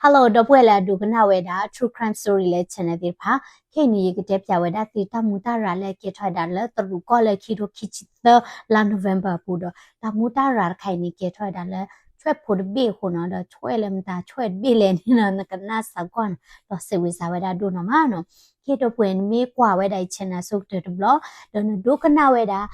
Hello ဒီပုၢ်ဝဲၢ်လၢအဒိကနၣ်ဝဲဒၣ် True Crime Story လၢ channel သ့ၣ်တဖၣ်, ခဲအံၤန့ၣ် ယကတဲပၠးဝဲဒၣ်သုတၢ်မူတၢ်ရၤလၢအကဲထီၣ်ဝဲဒၣ်လၢတရူးကီၢ်လၢခံထိခံဆံသၢလါ November အပူၤဒီး တၢ်မူတၢ်ရၤတခါအံၤန့ၣ် ကဲထီၣ်ဝဲဒၣ်လၢ ဆွဲၣ်ဖိတဘ့ၣ်အဃိနီၤ, ဒီးဆွဲၣ်လၢမတၤဆွဲၣ်တဘ့ၣ်လဲၣ်န့ၣ်နီၤ နကနၣ်စးကွၢ်နီၤ, ဒီးစံးဝံစးဝဲဒၣ်ဒိၣ်နီၤမးနီၤ. ကဲ ဒီပုၢ်ဝဲၢ်နမ့ၢ်ကွၢ်ဝဲဒၣ်အံၤ channel အဆိကတၢၢ်တဘျီ ဒီးနဒိကနၣ်ဝဲဒၣ်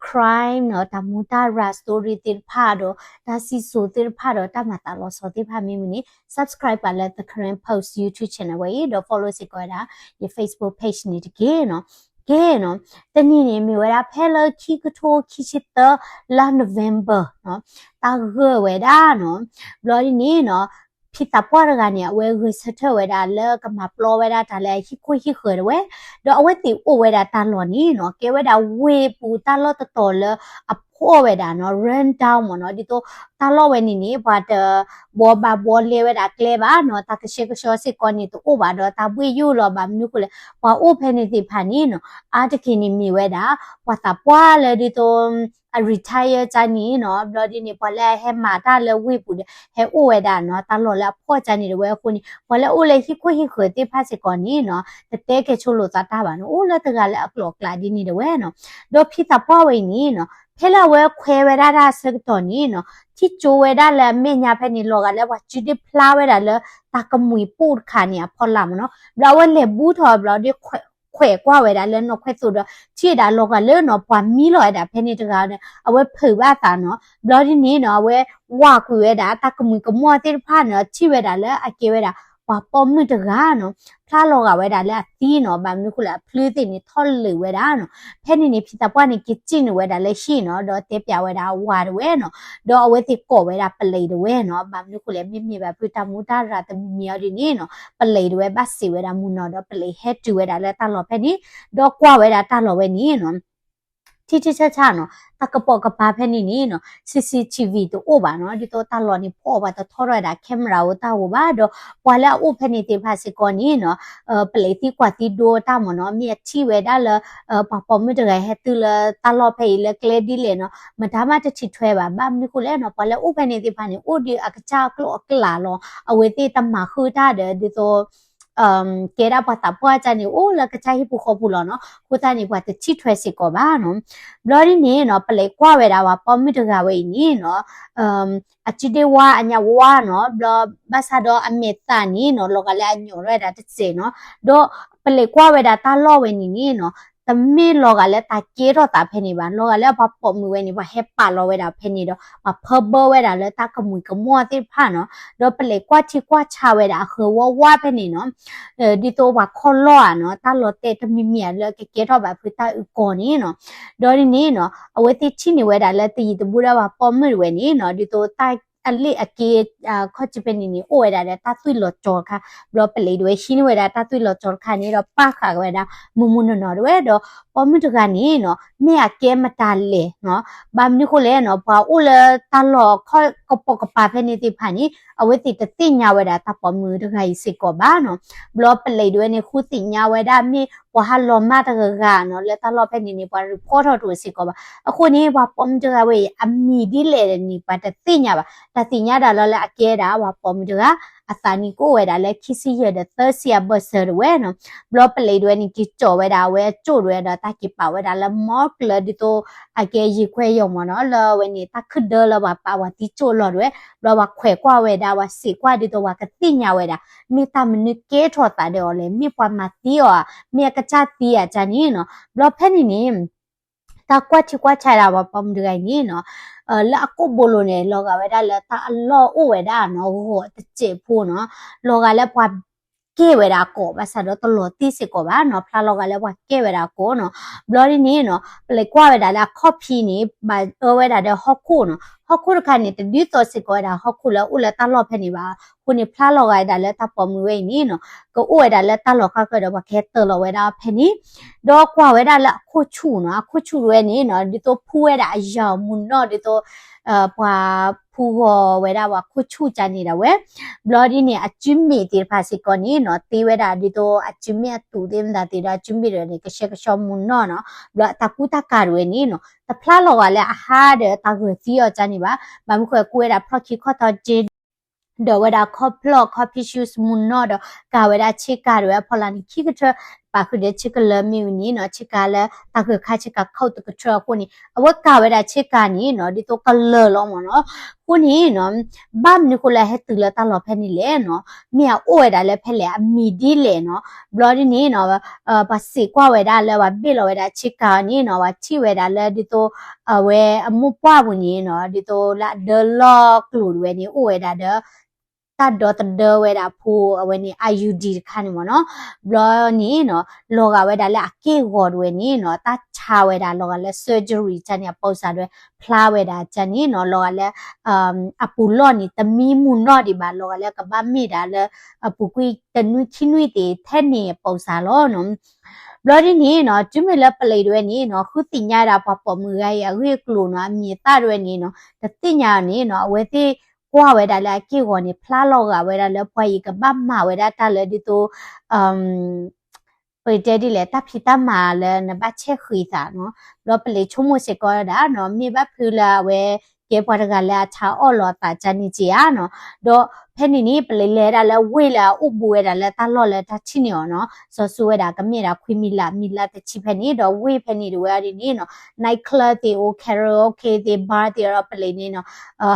crime နီၤ, တၢ်မူတၢ်ရၤ story သ့ၣ်တဖၣ်ဒီး တၢ်စံၣ်စိၤသ့ၣ်တဖၣ်ဒီး တၢ်မၤသးလီၤဆီသ့ၣ်တဖၣ်မ့ၢ်မုာ်န့ၣ် subscribe ပာ်လၢ The Karen Post YouTube channel ဝဲအံၤ ဒီး follow စ့ၢ်ကီးဝဲဒၣ် ယ Facebook page န့ၣ်တက့ၢ်နီၤ. ကဲနီၤ, တနံၤန့ၣ် မ့ၢ်ဝဲဒၣ်ဖဲလၢခံကထိခံဆံသၢလါ November နီၤ, တၢ်ဂၢၢ်ဝဲဒၣ်နီၤ, ဘျီဒ်န့ၣ်နီၤ ဖံသးပှၢ်တဂၤန့ၣ် အဝဲဂဲၤဆၢထၢၣ်ဝဲဒၣ်လၢကမၤပျီဝဲဒၣ်တၢ်လၢအဟံၣ်ခိၣ်ဟံၣ်ဃၢၤတဝဲ, ဒီးအဝဲသ့ၣ်အိၣ်ဝဲဒၣ်တၢ်လီၢ်န့ၣ်နီၤ ကဲဝဲဒၣ်ဝ့ၢ်ပူၤတၢ်လီၢ်တတီၤလၢအဖှီၣ်ဝဲဒၣ်နီၤ run down မ့ၢ်နီၤ, ဒ်သိးတၢ်လီၢ်ဝဲန့ၣ်န့ၣ် ပှၤတဘှီဘၣ်ဘှီလဲဝဲဒၣ်ကျဲဘၣ်နီၤ, တၢ်ကဆှဲကဆှီစ့ၢ်ကီးန့ၣ်တအိၣ်ဘၣ်ဒီး တၢ်ဘှ့ၣ်ယိၣ်လီၤဘၣ်မနုၤဃိလဲၣ်, ပှၤအိၣ်ဖဲန့ၣ်သ့ၣ်တဖၣ်န့ၣ်နီၤ အါတက့ၢ်န့ၣ်မ့ၢ်ဝဲဒၣ် ပှၤသးပှၢ်လၢဒ်သိး အ retire ကၢ်န့ၣ်နီၤ, ဘျီဒ်န့ၣ် ပှၤလၢအဟဲမၤတၢ်လၢဝ့ၢ်ပူၤဒီး ဟဲအိၣ်ဝဲဒၣ်နီၤ တၢ်လီၢ်လၢအဖှီၣ်ကၢ်န့ၣ်တဝဲအဃိန့ၣ် ပှၤလၢအိၣ်လၢဟံၣ်ခိၣ်ဟံၣ်ဃၢၤသ့ၣ်တဖၣ်စ့ၢ်ကီးန့ၣ်နီၤ တတဲကဲဆိလိာ်သးတၢ်ဘၣ်နီၤ, အိၣ်လၢတဂၤလၢအကျိၤအကျဲဒ်န့ၣ်တဝဲနီၤ. ဒီးဖံသးပှၢ်ဝဲအံၤန့ၣ်နီၤ ဖဲလၢအဝဲခွဲးဝဲဒၣ်တၢ်အဆၢကတီၢ်န့ၣ်နီၤ ထံၣ်ကၠိဝဲဒၣ်လၢအမဲာ်ညါဖဲန့ၣ် လီၤဂာ်လၢပှၤစုဒ့ဖျါဝဲဒၣ်လၢ တၢ်ကမှံၤပိၢ်တခါန့ၣ်အဖီလာ်မ့ၢ်နီၤ, ဘျီအဝဲလဲၤဘူးထီၣ်ဘျီဒီး ခွဲးကွၢ်ဝဲဒၣ်လၢနီၢ်ခွဲးသိးဒီး ထံၣ်ဝဲဒၣ်လီၤဂာ်လၢနီၤ ပှၤမံလီၤဝဲဒၣ်ဖဲန့ၣ်တဂၤန့ၣ် အဝဲဖုးဘၣ်သးနီၤ, ဘျီဒ်န့ၣ်နီၤ အဝဲဝၢ်ကွံာ်ဝဲဒၣ်တၢ်ကမှံၤကမီၢ်သ့ၣ်တဖၣ်န့ၣ် ထံၣ်ဝဲဒၣ်လၢအကဲဝဲဒၣ် ပှၤပိာ်မုၣ်တဂၤနီၤ ဖျါလီၤဂာ်ဝဲဒၣ်လၢအသံနီၤ, ဘၣ်မနုၤဃိလဲၣ် အဖျၢၣ်သ့ၣ်န့ၣ်ထီၣ်လၢာ်ဝဲဒၣ်နီၤ. ဖဲန့ၣ်န့ၣ် ဖံသးပှၢ်န့ၣ် က့ၤစံၣ်နုာ်ဝဲဒၣ်လၢဟံၣ်နီၤ ဒီးတဲပၠးဝဲဒၣ်အဝၤတဝဲနီၤ, ဒီးအဝဲသ့ၣ်ကိးဝဲဒၣ်ပလံးတဝဲနီၤ, ဘၣ်မနုၤဃိလဲၣ် မ့မ့ၢ်ဘၣ်ဖုတၢ်မူတၢ်ရၤတမံၤမံၤအီၤဒ်န့ၣ်နီၤ ပလံးတဝဲဘၣ်စံးဝဲဒၣ်မုၢ်နီၤ ဒီးပလံးဟဲတုၤဝဲဒၣ်လၢတၢ်လီၢ်ဖဲန့ၣ် ဒီးကွၢ်ဝဲဒၣ်တၢ်လီၢ်ဝဲန့ၣ်နီၤ ထံထံဆးဆးနီၤ တၢ်ကပိာ်ကပၤဖဲန့ၣ်န့ၣ်နီၤ CCTV တအိၣ်ဘၣ်နီၤ, ဒ်သိးတၢ်လီၢ်န့ၣ်ဖှီၣ်ဘၣ်တထီထီၣ်ဝဲဒၣ် camera အိၣ်တၢ်အိၣ်ဘၣ်ဒီး ပှၤလၢအအိၣ်ဖဲန့ၣ်သ့ၣ်တဖၣ်စ့ၢ်ကီးန့ၣ်နီၤ ပလံးသံကွၢ်သံဒိတၢ်မ့ၢ်နီၤ မ့ၢ်အထံၣ်ဝဲဒၣ်လၢ ပှၤပိာ်မုၣ်တဂၤဟဲတုၤလၢတၢ်လီၢ်ဖဲအံၤလၢကျဲဒ်လဲၣ်နီၤ မတၤမးတထံၣ်ထွဲဘၣ်, ဘၣ်မနုၤဃိလဲၣ်နီၤ ပှၤလၢအအိၣ်ဖဲန့ၣ်သ့ၣ်တဖၣ်န့ၣ် အိၣ်ဒီးအကစၢ်အကျိာ်အကျဲလီၤ, အဝဲသ့ၣ်တမၤဃုာ်တၢ်ဒီး ဒ်သိး ကဲဒၣ်ပှၤသးပှၢ်တၢ်န့ၣ် အိၣ်လၢကစၢ်ဟံၣ်ပူၤဃီပူၤလီၤနီၤ, အဃိသတးန့ၣ် ပှၤတထံၣ်ထွဲစ့ၢ်ကီးဘၣ်နီၤ. ဘျီဒ်န့ၣ်နီၤ ပလံးကွၢ်ဝဲဒၣ်ပှၤပိာ်မုၣ်တဂၤဝဲအံၤန့ၣ်နီၤ အစုဒ့ဝါအညါဝါနီၤ, ဘျီဘၣ်ဆၣ်ဒီးအမဲာ်သးန့ၣ်နီၤ လီၤဂာ်လၢအညီၣ်ထီၣ်ဝဲဒၣ်တစဲးနီၤ, ဒီးပလံးကွၢ်ဝဲဒၣ်တၢ်လီၢ်ဝဲန့ၣ်န့ၣ်နီၤ တမ့ၢ်လီၤဂာ်လၢတၢ်ကဲထီၣ်သးဖဲန့ၣ်ဘၣ်, လီၤဂာ်လၢပှၤပိာ်မုၣ်ဝဲန့ၣ် ပှၤဟဲပာ်လီၤဝဲဒၣ်ဖဲန့ၣ်ဒီး ပှၤဖၢဘၢဝဲဒၣ်လၢတၢ်ကမှံၤကမီၢ်သ့ၣ်တဖၣ်နီၤ, ဒီးပလံးကွၢ်ထံကွၢ်ဆးဝဲဒၣ်အဃၢၤဝါဝါဖဲန့ၣ်နီၤ ဒ်သိးပှၤခီၣ်လီၢ်ဧါနီၤ တၢ်လီၤတဲာ်တမံၤမံၤဧါလၢကကဲထီၣ်ဘၣ်ဖုတၢ်အုၣ်ကီၤန့ၣ်နီၤ, ဒီးဒ်န့ၣ်နီၤ အဝဲသ့ၣ်ထံၣ်န့ၢ်ဝဲဒၣ်လၢတယံၤတဘူးဒၣ်ပှၤပိာ်မုၣ်တဝဲန့ၣ်နီၤ ဒ်သိးတၢ်အလ့ၣ်အက့ ခီၣ်ထံးဖဲန့ၣ်န့ၣ် အိၣ်ဝဲဒၣ်ဒီးတၢ်သွံၣ်လီၤကၠီတခါ, ဘျီပလံးတဝဲဟံးန့ၢ်ဝဲဒၣ်တၢ်သွံၣ်လီၤကၠီတခါန့ၣ်ဒီး ပာ်ဃာ်ဝဲဒၣ်မုၢ်မုၢ်နီၢ်နီၢ်တဝဲဒီး ပိာ်မုၣ်တဂၤန့ၣ်နီၤ မ့ၢ်အကဲမတၤလဲၣ်နီၤ, ဘၣ်မနုၤဃိလဲၣ်နီၤ ပှၤအိၣ်လၢတၢ်လီၢ်ကပိာ်ကပၤဖဲန့ၣ်သ့ၣ်တဖၣ်န့ၣ် အဝဲသ့ၣ်တသ့ၣ်ညါဝဲဒၣ်တၢ်ပိာ်မုၣ်တဂၤအံၤစ့ၢ်ကီးဘၣ်နီၤ, ဘျီပလံးတဝဲန့ၣ် ဃုသ့ၣ်ညါဝဲဒၣ်မ့ၢ်ပှၤဟးလီၤမၢ်တဂၤဂၤနီၤ လၢတၢ်လီၢ်ဖဲန့ၣ်န့ၣ် ပှၤ report ထီၣ်တအိၣ်စ့ၢ်ကီးဘၣ်, အဃိန့ၣ် ပှၤပိာ်မုၣ်တဂၤဝဲအံၤ အမံၤဒ်လဲၣ်န့ၣ် ပှၤတသ့ၣ်ညါဘၣ်, တၢ်သ့ၣ်ညါဒၣ်လၢလၢအကဲဒၣ်ပှၤပိာ်မုၣ်တဂၤ အသးနံၣ်ကအိၣ်ဝဲဒၣ်လၢခံဆံယဲၢ်ဒီးသၢဆံအဘၢၣ်စၢၤတဝဲနီၤ, ဘျီပလံးတဝဲန့ၣ် က့ၤကၠီၣ်ဝဲဒၣ်အဝဲအကၠိၣ်တဝဲဒီး တၢ်က့ၤပာ်ဝဲဒၣ်လၢ morgue လၢဒ်သိး အကဲယံာ်ခွဲးယာ်မ့ၢ်နီၤ လၢအဝဲန့ၣ် တၢ်ခုၣ်ဒၢလၢပှၤပာ်ပှၤသံကၠိၣ်လီၢ်တဝဲ, ဘျီပှၤခွဲးကွၢ်ဝဲဒၣ် ပှၤစံးကွၢ်ဒ်သိးပှၤကသ့ၣ်ညါဝဲဒၣ် မ့ၢ်တၢ်မနုၤကဲထီၣ်သးဒီးအီၤလဲၣ်, မ့ၢ်ပှၤမၤသံအီၤဧါ, မ့ၢ်အကစၢ်သံဧါကန့ၣ်နီၤ, ဘျီဖဲန့ၣ်န့ၣ် တၢ်ကွၢ်ထံကွၢ်ဆးဒၣ်ပှၤပိာ်မုၣ်တဂၤအံၤန့ၣ်နီၤ, လၢအကိာ်ဘိလိၤန့ၣ် လီၤဂာ်ဝဲဒၣ်လၢတၢ်အလီၢ်အိၣ်ဝဲဒၣ်နီၤ ဂီၤတစဲးဖိနီၤ, လီၤဂာ်လၢပှၤကဲဝဲဒၣ်အကိာ် ဘၣ်ဆၣ်ဒီးတလီၤတံၢ်စ့ၢ်ကီးဘၣ်နီၤ, ဖျါလီၤဂာ်လၢပှၤကဲဝဲဒၣ်အကိာ်နီၤ, ဘျီဒ်န့ၣ်နီၤ ပလံးကွၢ်ဝဲဒၣ်လၢအခီၣ်ဖံးန့ၣ် ဘၣ်အၢဝဲဒၣ်ဒီးဟီၣ်ခိၣ်နီၤ, ဟီၣ်ခိၣ်တခါန့ၣ် တဒ်သိးစ့ၢ်ကီးဝဲဒၣ်ဟီၣ်ခိၣ်လၢအအိၣ်လၢတၢ်လီၢ်ဖဲန့ၣ်ဘၣ်, အဃိန့ၣ် ဖျါလီၤဂာ်ဝဲဒၣ်လၢတၢ်ပိာ်မုၣ်ဝဲအံၤန့ၣ်နီၤ ကအိၣ်ဝဲဒၣ်လၢတၢ်လီၢ်ဃၣ်ဃၢၤဒီး ပှၤကဟဲတၢၤလီၤဝဲဒၣ်ဖဲန့ၣ်, ဒီးကွၢ်ဝဲဒၣ်လၢအခိၣ်ဆူၣ်နီၤ, အခိၣ်ဆူၣ်တဝဲန့ၣ်နီၤ ဒ်သိးဖူဝဲဒၣ်အယၢ်မုၢ်နီၢ် ဒ်သိး ပှၤဖူဂီၤဝဲဒၣ်ပှၤခိၣ်ဆူၣ်ကန့ၣ်ဒၣ်ဝဲ, ဘျီဒ်န့ၣ် အစုမ့ၣ်သ့ၣ်တဖၣ်စ့ၢ်ကီးန့ၣ်နီၤ သ့ဝဲဒၣ်ဒ်သိးအစုမ့ၣ်အတူးသ့ၣ်မတၤသ့ၣ်ဒီး အစုမ့ၣ်တဝဲန့ၣ် ကဆှဲကဆှီမုၢ်နီၢ်နီၤ, ဘျီအတၢ်ကူတၢ်ကၤတဝဲန့ၣ်နီၤ တဖျါလီၤဂာ်လၢအဟါဒီးတၢ်ဂၢၢ်သံအီၤကန့ၣ်ဘၣ်, ဘၣ်မနုၤဃိ ကူဝဲဒၣ်ဖျီၣ်ခံခီၣ်ထီၣ်က့ ဒၢးဝဲဒၣ်ခီဖျိ coffee shop မုၢ်နီၢ်ဒီး ကၤဝဲဒၣ်ဆ့ကၤဒၣ်ဝဲအဖီလာ်န့ၣ် ခံကထၢ ပာ်ဃုာ်ဒီးဆ့ကလၢာ်မ့ၢ်ဝံၤန့ၣ်နီၤ ဆ့ကၤလၢတၢ်ဂၢၢ်ခါဆ့ကၤခိၣ်တကထၢအဃိန့ၣ် အဝဲကၤဝဲဒၣ်ဆ့ကၤန့ၣ်နီၤ ဒ်သိးကလၢာ်လီၤမ့ၢ်နီၤ. အဃိန့ၣ်နီၤ ဘၣ်မနုၤဃိလၢအဟဲတုၤလၢတၢ်လီၢ်ဖဲန့ၣ်လဲၣ်နီၤ မ့ၢ်အအိၣ်ဝဲဒၣ်လၢဖဲလဲၣ် အမံၤဒ်လဲၣ်နီၤ. ဘျီဒ်န့ၣ်နီၤ ပှၤစံးကွၢ်ဝဲဒၣ်လၢပှၤဘ့ၣ်လီၤဝဲဒၣ်ဆ့ကၤန့ၣ်နီၤ ပှၤထံၣ်ဝဲဒၣ်လၢဒ်သိး အဝဲအမိၢ်ပှၢ်ပူၤန့ၣ်နီၤ ဒ်သိးလၢအဒၢလီၢ်ကျိၤတဝဲန့ၣ် အိၣ်ဝဲဒၣ်ဒီး တၢ်ဒီသဒၢဝဲဒၣ်ဖိအဝဲန့ၣ် I U D တခါန့ၣ်မ့ၢ်နီၤ. ဘျီန့ၣ်နီၤ လီၤဂာ်ဝဲဒၣ်လၢအက့ၢ်ဂီၤတဝဲန့ၣ်နီၤ တၢ်ဆါဝဲဒၣ်လီၤဂာ်လၢ surgery ကန့ၣ် အပိာ်စၢ်တဝဲ ဖျါဝဲဒၣ်ကန့ၣ်နီၤ လီၤဂာ်လၢ အပူၤလီၢ်န့ၣ် တမံမုၢ်နီၢ်ဒံးဘၣ် လီၤဂာ်လၢကဘၣ်မ့ၢ်ဒၣ်လၢ အပူၤကွံာ်တနွံခံနွံသ့ၣ်ထဲန့ၣ် အပိာ်စၢ်လီၤနီၤ. ဘျီဒ်န့ၣ်နီၤ တုၤမ့ၢ်လၢပလံးတဝဲန့ၣ်နီၤ ဃုသ့ၣ်ညါဒၣ်ပှၤပိာ်မုၣ်ဂၤအံၤ အဂ့ၢ်အကျိၤနီၤ အမံၤအသၣ်တဝဲန့ၣ်နီၤ တသ့ၣ်ညါန့ၣ်နီၤ အဝဲသ့ၣ်ကွၢ်ဝဲဒၣ်လၢအက့ၢ်ဂီၤန့ၣ် ဖျါလီၤဂာ်ဝဲဒၣ်လၢပှၤအံၤကဘၣ်မၤဝဲဒၣ်တၢ်လၢဒ်သိး ပတဲဒ်လဲၣ် တၢ်ဖံးတၢ်မၤလၢနဘၣ်ဆဲးဃံးသးနီၤ. ဘျီပလံးဆိကမိၣ်စ့ၢ်ကီးဒၣ်နီၤ မ့ၢ်ဘၣ်ဖုလၢအဝဲ ကဲပှၤတဂၤလၢအဆါအီၣ်လီၤအသးကန့ၣ်က့ဧါနီၤ. ဒီးဖဲန့ၣ်န့ၣ် ပလံးလဲၤဒၣ်လၢဝ့ၢ်လၢအအိၣ်ဘူးဝဲဒၣ်လၢတၢ်လီၢ်လၢတၢ်ထံၣ်န့ၣ်အီၤနီၤ စီၤစုၤဝဲဒၣ်ကမ့ၢ်ဒၣ်ခွံမံၤလး မံၤလးတဆံဖဲန့ၣ် ဒီးဝ့ၢ်ဖဲန့ၣ်တဝဲအံၤန့ၣ်နီၤ night club သ့ၣ်အိၣ် karaoke သ့ၣ် bar သ့ၣ်ဒီးပလံးန့ၣ်နီၤ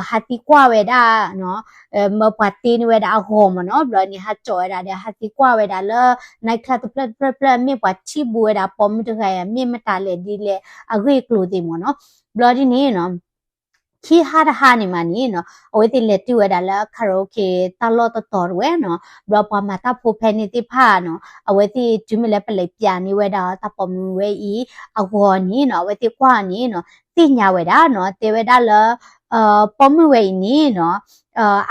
ဟးသံကွၢ်ဝဲဒၣ်နီၤ မၢပှၤတ့န့ၢ်ဝဲဒၣ်အဂီၤမ့ၢ်နီၤ ဘျီန့ၣ် ဟးကၠီၣ်ဝဲဒၣ်ဒီး ဟးသံကွၢ်ဝဲဒၣ်လၢ night club တဖျၢၣ်တဖျၢၣ်တဖျၢၣ် မ့ၢ်ပှၤထံၣ်ဘူးဝဲဒၣ်ပိာ်မုၣ်တဂၤအံၤ မ့ၢ်မတၤလဲၣ်ဒ်လဲၣ် အဂ့ၢ်အကျိၤသ့ၣ်မ့ၢ်နီၤ. ဘျီဒ်န့ၣ်နီၤ ခံဟါတဟါန့ၣ်မးန့ၣ်နီၤ အဝဲသ့ၣ်လဲၤတုၤဝဲဒၣ်လၢ karaoke တၢ်လီၢ်တတီၤတဝဲနီၤ ဘျီပှၤမၤတၢ်ဖိဖဲန့ၣ်သ့ၣ်တဖၣ်နီၤ အဝဲသ့ၣ်တုၤမ့ၢ်လၢပလံးပျးန့ၢ်ဝဲဒၣ်တၢ်ပိာ်မုၣ်ဝဲအံၤ အဂီၤန့ၣ်နီၤ အဝဲသ့ၣ်ကွၢ်န့ၣ်နီၤ သ့ၣ်ညါဝဲဒၣ်နီၤ တဲဝဲဒၣ်လၢ ပိာ်မုၣ်ဝဲအံၤန့ၣ်နီၤ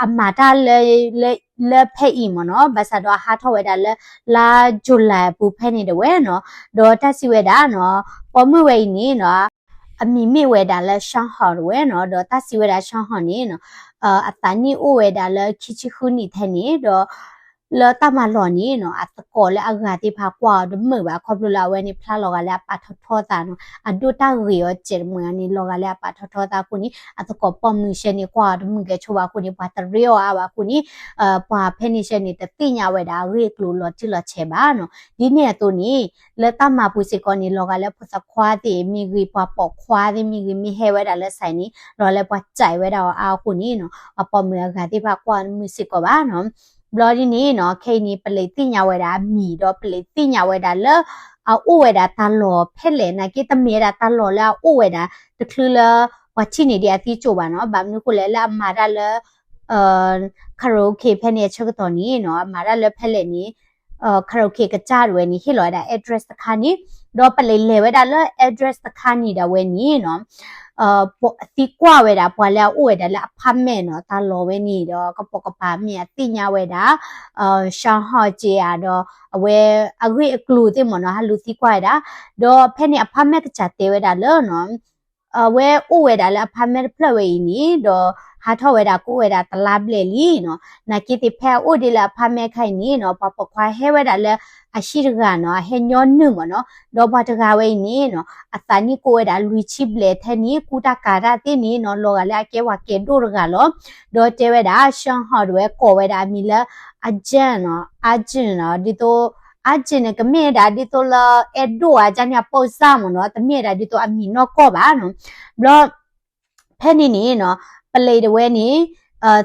အမၤတၢ်လၢ လၢဖဲအံၤမ့ၢ်နီၤ ဘၣ်ဆၣ်ဒီးအဟးထီၣ်ဝဲဒၣ်လၢ လါ July အပူၤဖဲန့ၣ်တဝဲနီၤ ဒီးတၢ်စံးဝဲဒၣ်နီၤ ပိာ်မုၣ်ဝဲအံၤန့ၣ်နီၤ အမံၤမ့ၢ်ဝဲဒၣ်လၢ Sean Hong တဝဲနီၤ ဒီးတၢ်စံးဝဲဒၣ် Sean Hong န့ၣ်နီၤ အသးနံၣ်အိၣ်ဝဲဒၣ်လၢခံဆံဃုနံၣ်ထဲန့ၣ် ဒီး လၢတၢ်မၤလီၢ်န့ၣ်နီၤ အသကိးလၢအဂၤသ့ၣ်တဖၣ်ကွၢ်အီၤတမုာ်ဘၣ် ခီဖျိလၢအဝဲန့ၣ်ဖျါလီၤဂာ်လၢအပာ်ထီၣ်ထီသးနီၤ အဒိၣ်တၢ်ဂ့ၤအီၤစဲးတမုာ်န့ၣ် လီၤဂာ်လၢအပာ်ထီၣ်ထီသးအဃိန့ၣ် အသကိးပိာ်မုၣ်ဆဲန့ၣ် ကွၢ်အီၤတမုာ်ကဲဆိဘၣ်အဃိန့ၣ် ပှၤတရ့အီၤအါဘၣ်အဃိန့ၣ် ပှၤဖဲန့ၣ်ဆဲန့ၣ် တသ့ၣ်ညါဝဲဒၣ်အဂ့ၢ်အကျိၤလီၤတံၢ်လီၤဆဲးဘၣ်နီၤ. ဒ်န့ၣ်အသိးန့ၣ် လၢတၢ်မၤပူၤစ့ၢ်ကီးန့ၣ် လီၤဂာ်လၢဖိသၣ်ခွါသ့ၣ်မ့ၢ်ဂ့ၤ ပှၤပိာ်ခွါသ့ၣ်မ့ၢ်ဂ့ၤ မ့ၢ်ဟဲဝဲဒၣ်လၢစဲးန့ၣ် လီၤလၢပှၤစဲးဝဲဒၣ်အီၤအါအဃိန့ၣ်နီၤ ပှၤပိာ်မုၣ်အဂၤသ့ၣ်တဖၣ်ကွၢ်တမုာ်စ့ၢ်ကီးဘၣ်နီၤ. ဘျီဒ်န့ၣ်နီၤ ခဲအံၤန့ၣ် ပလံးသ့ၣ်ညါဝဲဒၣ်အမံၤ ဒီးပလံးသ့ၣ်ညါဝဲဒၣ်လၢ အအိၣ်ဝဲဒၣ်တၢ်လီၢ်ဖဲလဲၣ် နာ်က့တမ့ၢ်ဝဲဒၣ်တၢ်လီၢ်လၢအအိၣ်ဝဲဒၣ် တချုးလၢ ပှၤထံၣ်န့ၢ်ဒံးအသံကၠိၣ်ဘၣ်နီၤ. ဘၣ်မနုၤဃိလဲၣ် လၢအမၤတၢ်လၢ karaoke ဖဲန့ၣ်အဆၢကတီၢ်န့ၣ်နီၤ အမၤတၢ်လၢဖဲလဲၣ်န့ၣ် karaoke ကစၢ်တဝဲန့ၣ် ဟ့ၣ်လီၤဝဲဒၣ် address တခါန့ၣ် ဒီးပလံးလဲၤဝဲဒၣ်လၢ address တခါန့ၣ်ဒၣ်ဝဲန့ၣ်နီၤ သံကွၢ်ဝဲဒၣ်ပှၤလၢအအိၣ်ဝဲဒၣ်လၢ apartment နီၤ တၢ်လီၢ်ဝဲန့ၣ်ဒီး ကပိာ်ကပၤမ့ၢ်အသ့ၣ်ညါဝဲဒၣ် Sean Hong က့ဧါ ဒီးအဝဲအဂ့ၢ်အကျိၤသ့ၣ်မ့ၢ်နီၤ ဟးလူၤသံကွၢ်ဝဲဒၣ် ဒီးဖဲန့ၣ် apartment ကစၢ်တဲဝဲဒၣ်လၢနီၤ အဝဲအိၣ်ဝဲဒၣ်လၢ apartment တဖျၢၣ်ဝဲအံၤန့ၣ် ဒီးဟးထီၣ်ဝဲဒၣ်ကအိၣ်ဝဲဒၣ်တလါဘျဲၣ်လံနီၤ. နာ်က့သ့ၣ်ဖဲအအိၣ်ဒံးလၢ apartment ခါအံၤန့ၣ်နီၤ ပှၤပိာ်ခွါဟဲဝဲဒၣ်လၢအဟံၣ်တဂၤနီၤ အဟဲညီနုၢ်မ့ၢ်နီၤ ဒီးပှၤတဂၤဝဲအံၤန့ၣ်နီၤ အသးနံၣ်ကအိၣ်ဝဲဒၣ်လွံၢ်ဆံဘျဲၣ်ထဲန့ၣ် ကူတၢ်ကၤတၢ်သ့ၣ်န့ၣ်နီၤ လီၤဂာ်လၢအကဲပှၤကဲဒိၣ်တဂၤလီၤ. ဒီးတဲဝဲဒၣ် Sean Hong တဝဲကိးဝဲဒၣ်အမံၤလၢ Agent နီၤ Agent နီၤ ဒ်သိး Agent န့ၣ် ကမ့ၢ်ဝဲဒၣ်ဒ်သိးလၢ အဲၣ်ဒိၣ်အါကန့ၣ်အပိာ်စၢ်မ့ၢ်နီၤ တမ့ၢ်ဝဲဒၣ်ဒ်သိးအမံၤနီၢ်ကီၢ်ဘၣ်နီၤ. ဘျီ ဖဲန့ၣ်န့ၣ်နီၤ ပလံးတဝဲန့ၣ်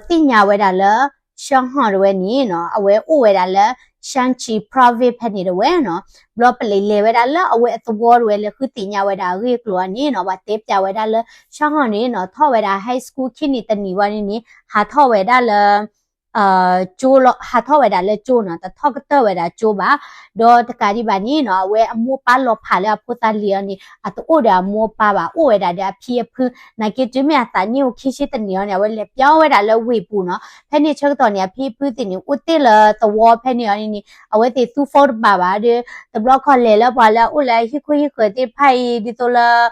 သ့ၣ်ညါဝဲဒၣ်လၢ Sean Hong တဝဲန့ၣ်နီၤ အဝဲအိၣ်ဝဲဒၣ်လၢ Shan Chi Province ဖဲန့ၣ်တဝဲနီၤ. ဘျီပလံးလဲၤဝဲဒၣ်လၢအဝဲအသဝီတဝဲလၢဃုသ့ၣ်ညါဝဲဒၣ်အဂ့ၢ်အကျိၤအီၤန့ၣ်နီၤ ပှၤတဲပျးဝဲဒၣ်လၢ Sean Hong န့ၣ်နီၤ ထီၣ်ဝဲဒၣ် high school ခံနံၣ်တနံၣ်ဝံၤန့ၣ်န့ၣ် ဟးထီၣ်ဝဲဒၣ်လၢ ကၠိလီၤ ဟးထီၣ်ဝဲဒၣ်လၢကၠိနီၤ တထီၣ်ကတၢၢ်ဝဲဒၣ်ကၠိဘၣ်. ဒီးတကးဒံးဘၣ်န့ၣ်နီၤ အဝဲအမိၢ်ပၢ်လီၤဖးလၢအဖိသၣ်လံၤအီၤန့ၣ် အတအိၣ်ဒီးအမိၢ်အပၢ်ဘၣ် အိၣ်ဝဲဒၣ်ဒီးအဖံအဖု နာ်က့တုၤမ့ၢ်အသးနံၣ်အိၣ်ခံဆံတနံၣ်အီၤန့ၣ် အဝဲလဲၤပျီဝဲဒၣ်လၢဝ့ၢ်ပူၤနီၤ. ဖဲန့ၣ်ဆၢကတီၢ်န့ၣ် အဖံအဖုသ့ၣ်န့ၣ် အိၣ်တ့ၢ်လၢသဝီဖဲန့ၣ်အီၤန့ၣ်န့ၣ် အဝဲသ့ၣ်သူ phone တဘၣ်ဘၣ်ဒီး တဘျီခီလဲၤလၢပှၤလၢအအိၣ်လၢဟံၣ်ခိၣ်ဟံၣ်ဃၢၤသ့ၣ်တဖၣ်အံၤ ဒ်သိးလၢ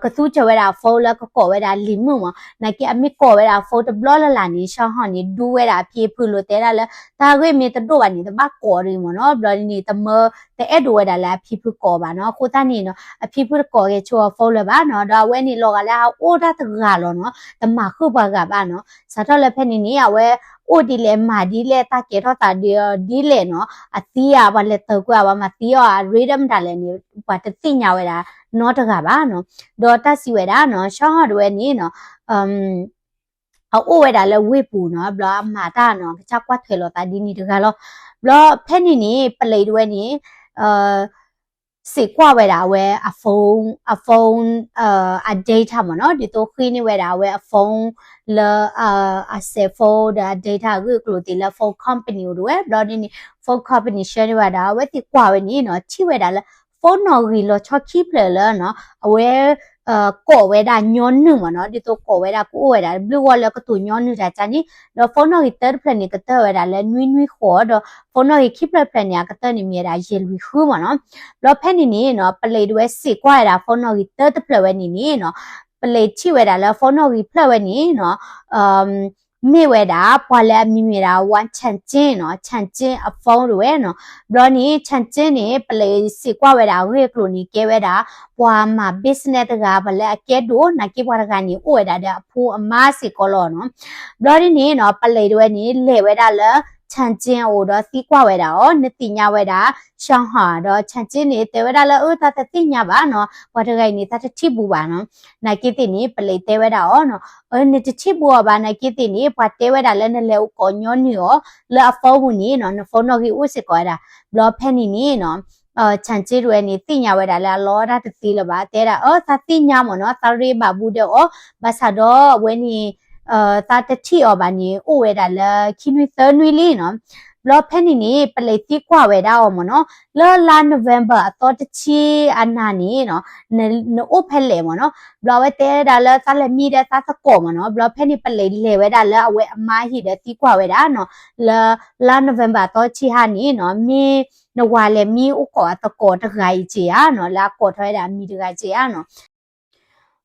ကသူစၢၤဝဲဒၣ် phone လၢကကိးဝဲဒၣ်လံာ်မုၣ်မ့ၢ် နာ်က့အမ့ၢ်ကိးဝဲဒၣ် phone တဘျီလၢ်လၢ်န့ၣ် Sean Hong န့ၣ် ဒူဝဲဒၣ်အဖံအဖုလိၤ တဲဒၣ်လၢ တၢ်ဂ့ၢ်မ့ၢ်တဒိၣ်ဘၣ်န့ၣ် တဘၣ်ကိးဒံးမ့ၢ်နီၤ. ဘျီဒ်န့ၣ် တမၢ တအဲၣ်ဒိးဝဲဒၣ်လၢအဖံဖုကိးဘၣ်နီၤ. အဃိသတးန့ၣ်နီၤ အဖံဖုတကိးက့ၤဆိအ phone လၢၤဘၣ်နီၤ. ဒီးအဝဲန့ၣ်လီၤဂာ်လၢအအိၣ်ဒၣ်တဂၤလီၤနီၤ, တမၤဃုာ်ပှၤဂၤဘၣ်နီၤ. စးထီၣ်လၢဖဲန့ၣ်န့ၣ် အဝဲအိၣ်ဒ်လဲၣ်မၤဒ်လဲၣ် တၢ်ကဲထီၣ်သးဒ်လဲၣ်နီၤ, အသံဧါ ပှၤလဲၤတ့ၢ်ကွံာ်ဧါ ပှၤမၤသံအီၤ အရ့ဒိၣ်မတၤလဲၣ်န့ၣ် ပှၤတသ့ၣ်ညါဝဲဒၣ်နီတဂၤဘၣ်နီၤ. ဒီးတၢ်စံးဝဲဒၣ်နီၤ ရှီဟီၣ်တဝဲန့ၣ်နီၤ အအိၣ်ဝဲဒၣ်လၢဝ့ၢ်ပူၤနီၤ, ဘျီအမၤတၢ်နီၤ ကစၢ်ကွၢ်ထွဲလီၤသးဒ်န့ၣ်တဂၤလီၤ. ဘျီဖဲန့ၣ်န့ၣ် ပလံးတဝဲန့ၣ် စံးကွၢ်ဝဲဒၣ်အဝဲအ phone အ phone အ data မ့ၢ်နီၤ, ဒ်သိးဃ့န့ၢ်ဝဲဒၣ်အဝဲအ phone လၢ အ cell phone ဒီးအ data အဂ့ၢ်အကျိၤသ့ၣ်လၢ phone company အိၣ်တဝဲ. ဘျီဒ်န့ၣ် phone company ဆှၢန့ၢ်ဝဲဒၣ် အဝဲသ့ၣ်ကွၢ်ဝဲန့ၣ်နီၤ ထံၣ်ဝဲဒၣ်လၢ phone နီၣ်ဂံၢ်လီၤဆီခံဖျၢၣ်လၢနီၤ အဝဲ ကိးဝဲဒၣ်ညီနုၢ်မ့ၢ်နီၤ, ဒ်သိးကိးဝဲဒၣ်ကအိၣ်ဝဲဒၣ်ဘျုးဂီၢ်လၢကတိၤညီနုၢ်တၢ်ကါန့ၣ်, ဒီး phone နီၣ်ဂံၢ်တၢတဖျၢၣ်န့ၣ် ကတၢၢ်ဝဲဒၣ်လၢနွံနွံဃိး, ဒီး phone နီၣ်ဂံၢ်ခံဖျၢၣ်တဖျၢၣ်န့ၣ် အကတၢၢ်န့ၣ်မ့ၢ်ဝဲဒၣ်ယဲၢ်လွံၢ်ဃုမ့ၢ်နီၤ. ဘျီဖဲန့ၣ်န့ၣ်နီၤ ပလံးတဝဲစံးကွၢ်ဝဲဒၣ် phone နီၣ်ဂံၢ်တၢတဖျၢၣ်ဝဲန့ၣ်န့ၣ်နီၤ, ပလံးထံၣ်ဝဲဒၣ်လၢ phone နီၣ်ဂံၢ်ဖျၢၣ်ဝဲန့ၣ်နီၤ မ့ၢ်ဝဲဒၣ် ပှၤလၢအမံၤမ့ၢ်ဒၣ် ဝါ ဆၣ်စ့နီၤ, ဆၣ်စ့အ phone တဝဲနီၤ. ဘျီန့ၣ် ဆၣ်စ့န့ၣ် ပလံးစံးကွၢ်ဝဲဒၣ်အဂ့ၢ်အကျိၤန့ၣ် ကဲဝဲဒၣ် ပှၤမၤ business တဂၤ ပှၤလၢအကဲဒိၣ် နာ်က့ပှၤတဂၤန့ၣ် အိၣ်ဝဲဒၣ်ဒီးအဖိအမါစ့ၢ်ကီးလီၤနီၤ. ဘျီဒ်န့ၣ်နီၤ ပလံးတဝဲန့ၣ် လဲၤဝဲဒၣ်လၢ ဆၣ်စ့အအိၣ်ဒီးသံကွၢ်ဝဲဒၣ်အီၤ, နသ့ၣ်ညါဝဲဒၣ် ရှီဟီၣ် ဒီး ဆၣ်စ့န့ၣ် တဲဝဲဒၣ်လၢ အၢ သးတသ့ၣ်ညါဘၣ်နီၤ, ပှၤတဂၤအံၤန့ၣ် သးတထံၣ်ဘူးဘၣ်နီၤ. နာ်က့သ့ၣ်န့ၣ် ပလံးတဲဝဲဒၣ်အီၤနီၤ, အၢ နတထံၣ်ဘူးအီၤဘၣ်, နာ်က့သ့ၣ်န့ၣ် ပှၤတဲဝဲဒၣ်လၢနလဲၤအိၣ်ကိးညီနုၢ်အီၤ လၢအ phone ပူၤန့ၣ်နီၤ, န phone နီၣ်ဂံၢ်အိၣ်စ့ၢ်ကီးဝဲဒၣ်. ဘျီဖဲန့ၣ်န့ၣ်နီၤ ဆၣ်စ့တဝဲန့ၣ် သ့ၣ်ညါဝဲဒၣ်လၢအလီတၢ်တသ့လၢၤဘၣ်, တဲဒၣ် အၢ သးသ့ၣ်ညါမ့ၢ်နီၤ, သးရ့ဘၣ်ဘူးဒီးအီၤ, ဘၣ်ဆၣ်ဒီးအဝဲန့ၣ် သးတထံၣ်အီၤဘၣ်န့ၣ် အိၣ်ဝဲဒၣ်လၢခံနွံသၢနွံလံနီၤ. ဘျီဖဲန့ၣ်န့ၣ် ပလံးသံကွၢ်ဝဲဒၣ်အီၤမ့ၢ်နီၤ, လၢလါ November အသီတဆံအနၤန့ၣ်နီၤ, နအိၣ်ဖဲလဲၣ်မ့ၢ်နီၤ. ဘျီအဝဲတဲဒၣ်လၢသးလဲၤမံဒီးသးသကိးမ့ၢ်နီၤ. ဘျီဖဲန့ၣ် ပလံးလဲၤဝဲဒၣ်လၢအဝဲအမါဟံၣ်ဒီးသံကွၢ်ဝဲဒၣ်နီၤ, လၢလါ November အသီတဆံဟါန့ၣ်နီၤ, မ့ၢ်နဝၤလဲၤမံအိၣ်ကိးအသကိးတဂၤအံၤက့ဧါနီၤ, လၢအကိးထီၣ်ဝဲဒၣ်အမံၤတဂၤက့ဧါနီၤ.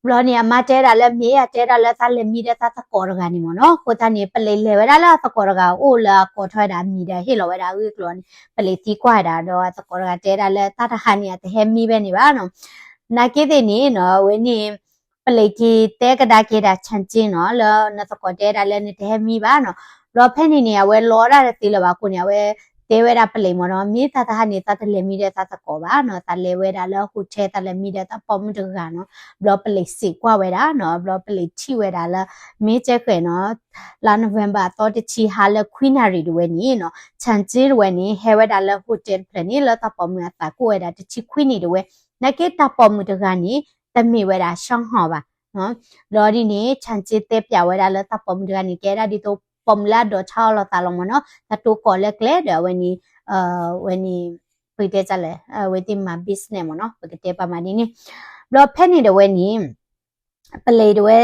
ဘျီန့ၣ် အမါတဲဒၣ်လၢ မ့ၢ်ယတဲဒၣ်လၢသးလဲၤမံဒီးသးသကိးတဂၤန့ၣ်မ့ၢ်နီၤ. အဃိသတးန့ၣ် ပလံးလဲၤဝဲဒၣ်လၢအသကိးတဂၤအအိၣ်လၢအကိးထီၣ်ဝဲဒၣ်အမံၤဒီးဟ့ၣ်လီၤဝဲဒၣ်အဂ့ၢ်အကျိၤန့ၣ် ပလံးသံကွၢ်ဝဲဒၣ်ဒီး အသကိးတဂၤတဲဒၣ်လၢတၢ်တဟါန့ၣ် အတဟဲမံဘဲန့ၣ်ဘၣ်နီၤ. နာ်က့သ့ၣ်န့ၣ်နီၤ အဝဲန့ၣ် ပလံးက့ၤတဲကဒါက့ၤဒၣ် ဆၣ်စ့နီၤ လၢနသကိးတဲဒၣ်လၢနတဟဲမံဘၣ်နီၤ. ဘျီဖဲန့ၣ်န့ၣ် အဝဲလီတၢ်တသ့လၢၤဘၣ်အဃိန့ၣ် အဝဲတဲဝဲဒၣ်ပလံးမ့ၢ်နီၤ, မ့ၢ်သးတဟါန့ၣ် သးတလဲၤမံဒီးသးသကိးဘၣ်နီၤ, သးလဲၤဝဲဒၣ်လၢ hotel သးလဲၤမံဒီးသးပိာ်မုၣ်တဂၤနီၤ. ဘျီပလံးစံးကွၢ်ဝဲဒၣ်နီၤ, ဘျီပလံးထံၣ်ဝဲဒၣ်လၢ မ့ၢ်ကဲဃဲၤနီၤ လါ November အသီတဆံဟါလၢခွံနၣ်ရံၣ်တဝဲန့ၣ်နီၤ, ဆၣ်စ့တဝဲန့ၣ် ဟဲဝဲဒၣ်လၢ hotel တဖျၢၣ်န့ၣ် လၢသးပိာ်မုၣ်အသးကိၣ်ဝဲဒၣ်တဆံခွံနံၣ်တဝဲ, နာ်က့တၢ်ပိာ်မုၣ်တဂၤန့ၣ် တမ့ၢ်ဝဲဒၣ် ရှီဟီၣ် ဘၣ်. ဘျီဒ်န့ၣ် ဆၣ်စ့တဲပျးဝဲဒၣ်လၢတၢ်ပိာ်မုၣ်တဂၤန့ၣ် ကဲဒၣ်ဒ်သိးပိာ်မုၣ်လၢအဒိးဆါအီၤလိာ်သးလီၤမ့ၢ်နီၤ, တၢ်တိကိးလၢကျဲဒီးအဝဲန့ၣ် ဝဲန့ၣ် ပတဲလဲၣ် အဝဲသ့ၣ်မၤ business မ့ၢ်နီၤ, ပကတဲပာ်မးဒ်န့ၣ်. ဘျီဖဲန့ၣ်ဒီးဝဲန့ၣ် ပလံးတဝဲ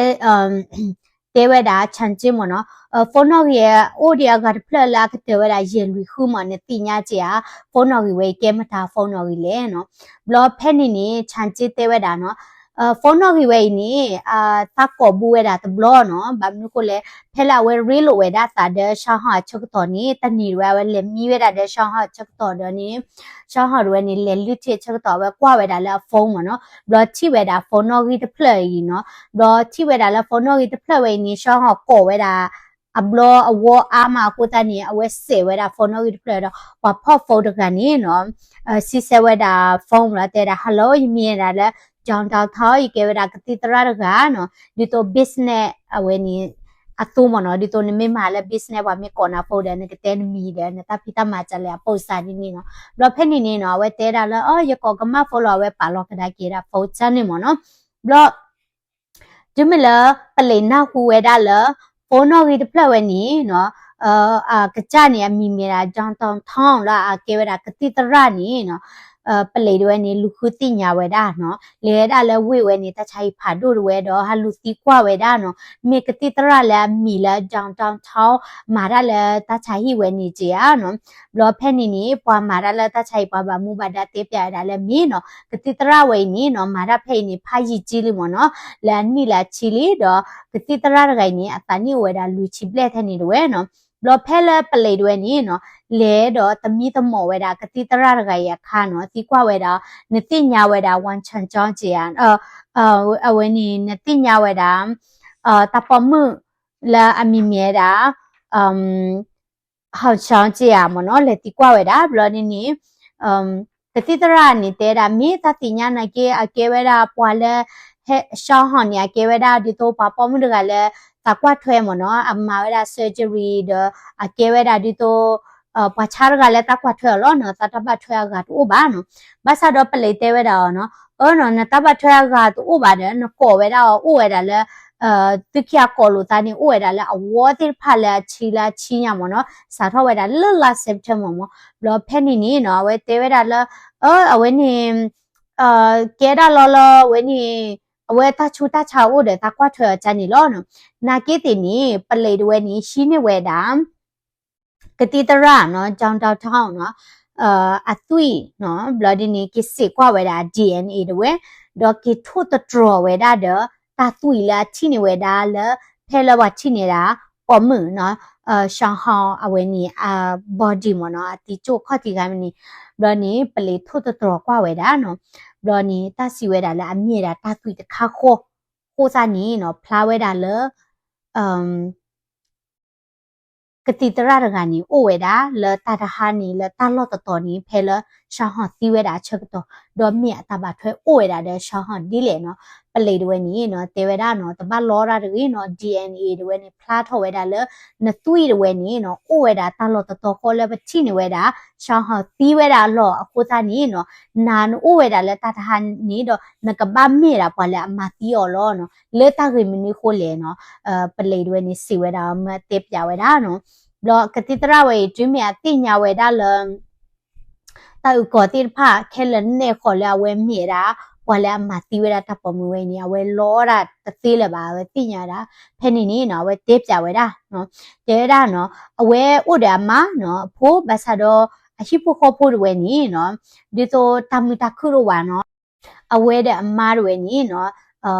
တဲဝဲဒၣ် ဆၣ်စ့မ့ၢ်နီၤ, phone နီၣ်ဂံၢ်အိၣ်ဒံးအဂၤတဖျၢၣ်လၢအကတၢၢ်ဝဲဒၣ်ယဲၢ်လွံၢ်ဃုမ့ၢ် နသ့ၣ်ညါက့ဧါ, phone နီၣ်ဂံၢ်ဝဲအံၤ ကဲမတၤ phone နီၣ်ဂံၢ်လဲၣ်နီၤ. ဘျီဖဲန့ၣ်န့ၣ် ဆၣ်စ့တဲဝဲဒၣ်နီၤ, phone နီၣ်ဂံၢ်ဝဲအံၤန့ၣ် သးကိးဘူးဝဲဒၣ်တဘျီနီၤ, ဘၣ်မနုၤဃိလဲၣ် ဖဲလၢအဝဲရ့လိာ်ဝဲဒၣ်သးဒီး ရှီဟီၣ်အဆၢကတီၢ်န့ၣ် တနံၤတဝဲအဝဲလဲၤမံဝဲဒၣ်ဒီး ရှီဟီၣ်အဆၢကတီၢ်ဒီးန့ၣ် ရှီဟီၣ်တဝဲန့ၣ် လဲၤလုၢ်ထံအဆၢကတီၢ် အဝဲကွၢ်ဝဲဒၣ်လၢအ phone မ့ၢ်နီၤ, ဘျီထံၣ်ဝဲဒၣ် phone နီၣ်ဂံၢ်တဖျၢၣ်အံၤနီၤ, ဘျီထံၣ်ဝဲဒၣ်လၢ phone နီၣ်ဂံၢ်တဖျၢၣ်ဝဲအံၤန့ၣ် ရှီဟီၣ်ကိးဝဲဒၣ် အဘျီအဝီအါမးအဃိသတးန့ၣ် အဝဲစဲးဝဲဒၣ် phone နီၣ်ဂံၢ်တဖျၢၣ်ဒီး ပှၤဖီၣ် phone တဂၤန့ၣ်နီၤ စံးဆၢဝဲဒၣ် phone လီၤ တဲဒၣ် hello ယမံၤဒၣ်လၢ John Downtown ယကဲဝဲဒၣ်ကသံၣ်သရၣ်တဂၤနီၤ, ဒ်သိး business အဝဲန့ၣ် အသိးမ့ၢ်နီၤ, ဒ်သိးနမ့ၢ်မၤလၢ business ပှၤမ့ၢ်ကိးနၤ phone ဒီး နကတဲနမံၤဒီး နတၢ်ဖံးတၢ်မၤကလဲၣ် အပိာ်စၢ်ဒ်န့ၣ်နီၤ. ဘျီဖဲန့ၣ်န့ၣ်နီၤ အဝဲတဲဒၣ်လၢ အၢ ယကိးကမၣ် phone လီၤ အဝဲပာ်လီၤကဒါက့ၤဒၣ် phone ကန့ၣ်မ့ၢ်နီၤ. ဘျီ တုၤမ့ၢ်လၢ ပလံးနၢ်ဟူဝဲဒၣ်လၢ phone နီၣ်ဂံၢ်တဖျၢၣ်ဝဲန့ၣ်နီၤ, အကစၢ်န့ၣ် အမံၤမ့ၢ်ဒၣ် John Downtown လၢအကဲဝဲဒၣ်ကသံၣ်သရၣ်န့ၣ်နီၤ, ပလံးတဝဲန့ၣ် လူၤဃုသ့ၣ်ညါဝဲဒၣ်နီၤ, လဲၤဝဲဒၣ်လၢဝ့ၢ်ဝဲန့ၣ် တၢ်ဆါဟံၣ်ဖးဒိၣ်တဝဲဒီး ဟးလူၤသံကွၢ်ဝဲဒၣ်နီၤ, မ့ၢ်ကသံၣ်သရၣ်လၢအမံၤလၢ John Downtown မၤတၢ်လၢတၢ်ဆါဟံၣ်ဝဲန့ၣ်က့ဧါနီၤ. ဘျီဖဲန့ၣ်န့ၣ် ပှၤမၤတၢ်လၢတၢ်ဆါဟံၣ် ပှၤဘၣ်မူဘၣ်ဒါတဲပျးဝဲဒၣ်လၢမ့ၢ်နီၤ, ကသံၣ်သရၣ်ဝဲအံၤန့ၣ်နီၤ မၤတၢ်ဖဲအံၤန့ၣ် ဖးယံာ်ကံလံမ့ၢ်နီၤ, လၢအနံၣ်လၢအဆံလံဒီး ကသံၣ်သရၣ်တဂၤအံၤန့ၣ် အသးနံၣ်အိၣ်ဝဲဒၣ်လွံၢ်ဆံဘျဲၣ်ထဲန့ၣ်တဝဲနီၤ. ဘျီဖဲလၢပလံးတဝဲန့ၣ်နီၤ လဲၤဒီးသမံသမိးဝဲဒၣ်ကသံၣ်သရၣ်တဂၤအံၤအခါနီၤ သံကွၢ်ဝဲဒၣ် နသ့ၣ်ညါဝဲဒၣ် ဝမ်ချန်ကၠီက့ဧါ, အဝဲန့ၣ် နသ့ၣ်ညါဝဲဒၣ် တၢ်ပိာ်မုၣ်လၢအမံၤမ့ၢ်ဝဲဒၣ် ဟီၣ်ချီက့ဧါမ့ၢ်နီၤ လဲၤသံကွၢ်ဝဲဒၣ် ဘျီဒ်န့ၣ် ကသံၣ်သရၣ်န့ၣ်တဲဒၣ် မ့ၢ်တၢ်သ့ၣ်ညါနာ်က့ အကဲဝဲဒၣ်ပှၤလၢ ဟဲ ရှီဟီၣ်န့ၣ် အကဲဝဲဒၣ်ဒ်သိးပှၤပိာ်မုၣ်တဂၤလၢ သးကွၢ်ထွဲမ့ၢ်နီၤ အမၤဝဲဒၣ် surgery ဒီး အကဲဝဲဒၣ်ဒ်သိး ပှၤဆါတဂၤလၢတၢ်ကွၢ်ထွဲအီၤလီၤနီၤ သးတၢ်ဘၣ်ထွဲအဂၤတအိၣ်ဘၣ်နီၤ. ဘၣ်ဆၣ်ဒီးပလံးတဲဝဲဒၣ်အီၤနီၤ အၢနီၤ နတၢ်ဘၣ်ထွဲအဂၤတအိၣ်ဘၣ်ဒီး နကိးဝဲဒၣ်အီၤအိၣ်ဝဲဒၣ်လၢ သုခံဂၤကိးလိာ်သးန့ၣ် အိၣ်ဝဲဒၣ်လၢအဝီသ့ၣ်တဖၣ်လၢအဆံလၢအဆံညါမ့ၢ်နီၤ စးထီၣ်ဝဲဒၣ်လၢလါ September မ့ၢ်. ဘျီဖဲန့ၣ်န့ၣ်နီၤ အဝဲတဲဝဲဒၣ်လၢ အၢ အဝဲန့ၣ် ကဲဒၣ်လီၤလၢအဝဲန့ၣ် အဝဲတၢ်ဆူးတၢ်ဆါအိၣ်ဒီးသးကွၢ်ထွဲအီၤကန့ၣ်လီၤနီၤ. နာ်က့သ့ၣ်န့ၣ် ပလံးတဝဲန့ၣ် ဟံးန့ၢ်ဝဲဒၣ် ကသံၣ်သရၣ်နီၤ John Dalton နီၤ အသွံၣ်နီၤ ဘျီဒ်န့ၣ် က့ၤစ့းကွၢ်ဝဲဒၣ် DNA တဝဲ ဒီးက့ၤထိၣ်သတြီၤဝဲဒၣ်ဒီး တၢ်သွံၣ်လၢအထံၣ်န့ၢ်ဝဲဒၣ်လၢ ဖဲလၢပှၤထံၣ်န့ၢ်ဒၣ် ပိာ်မုၣ်နီၤ ရှီဟီၣ်အဝဲန့ၣ် အ body မ့ၢ်နီၤ အသံကၠိၣ်ခီၣ်ထံးဂၤမ့ၢ်န့ၣ် ဘျီန့ၣ် ပလံးထိၣ်သတြီၤကွၢ်ဝဲဒၣ်နီၤ ဘျီန့ၣ် တၢ်စံးဝဲဒၣ်လၢအမ့ၢ်ဒၣ်တၢ်သွံၣ်တခါဃီ အဃိသတးန့ၣ်နီၤ ဖျါဝဲဒၣ်လၢ ကသံၣ်သရၣ်တဂၤန့ၣ် အိၣ်ဝဲဒၣ်လၢတၢ်တဟါန့ၣ် လၢတၢ်လီၢ်တတီၤန့ၣ် ဖဲလၢ ရှီဟီၣ်သံဝဲဒၣ်အဆၢကတီၢ် ဒီးမ့ၢ်အတၢ်ဘၣ်ထွဲအိၣ်ဝဲဒၣ်ဒီး ရှီဟီၣ်ဒ်လဲၣ်နီၤ. ပလံးတဝဲန့ၣ်နီၤ တဲဝဲဒၣ်နီၤ တဘၣ်လီတၢ်တဂ့ၤနီၤ DNA တဝဲန့ၣ် ဖျါထီၣ်ဝဲဒၣ်လၢ နသွံၣ်တဝဲန့ၣ်နီၤ အိၣ်ဝဲဒၣ်တၢ်လီၢ်တတီၤဃီလၢပထံၣ်န့ၢ်ဝဲဒၣ် ရှီဟီၣ်သံဝဲဒၣ်အလီၢ်အဃိသတးန့ၣ်နီၤ နၤနအိၣ်ဝဲဒၣ်လၢတၢ်တဟါန့ၣ်ဒီး နကဘၣ်မ့ၢ်ဒၣ်ပှၤလၢအမၤသံအီၤလီၤနီၤ လၢတၢ်ဂ့ၢ်မနုၤအဃိလဲၣ်နီၤ ပလံးတဝဲန့ၣ် စံးဝဲဒၣ် မ့ၢ်တဲပၠးဝဲဒၣ်နီၤ. ဘျီကသံၣ်သရၣ်ဝဲအံၤ တုၤမ့ၢ်အသ့ၣ်ညါဝဲဒၣ်လၢ တၢ်အုၣ်ကီၤသ့ၣ်တဖၣ် ခဲလၢာ်နဲၣ်ဃီၤလၢအဝဲမ့ၢ်ဝဲဒၣ် ပှၤလၢအမၤသံဝဲဒၣ်တၢ်ပိာ်မုၣ်ဝဲအံၤန့ၣ် အဝဲလီတၢ်တသ့လၢၤဘၣ် အဝဲသ့ၣ်ညါဝဲဒၣ် ဖဲန့ၣ်န့ၣ်နီၤ အဝဲတဲပၠးဝဲဒၣ် တဲဝဲဒၣ်နီၤ အဝဲအိၣ်ဒီးအမါနီၤ အဖိ ဘၣ်ဆၣ်ဒီး အဟံၣ်ဖိဃီဖိတဝဲန့ၣ်နီၤ ဒ်သိးတၢ်မုာ်တၢ်ခုၣ်တအိၣ်ဘၣ်နီၤ အဝဲဒီးအမါတဝဲန့ၣ်နီၤ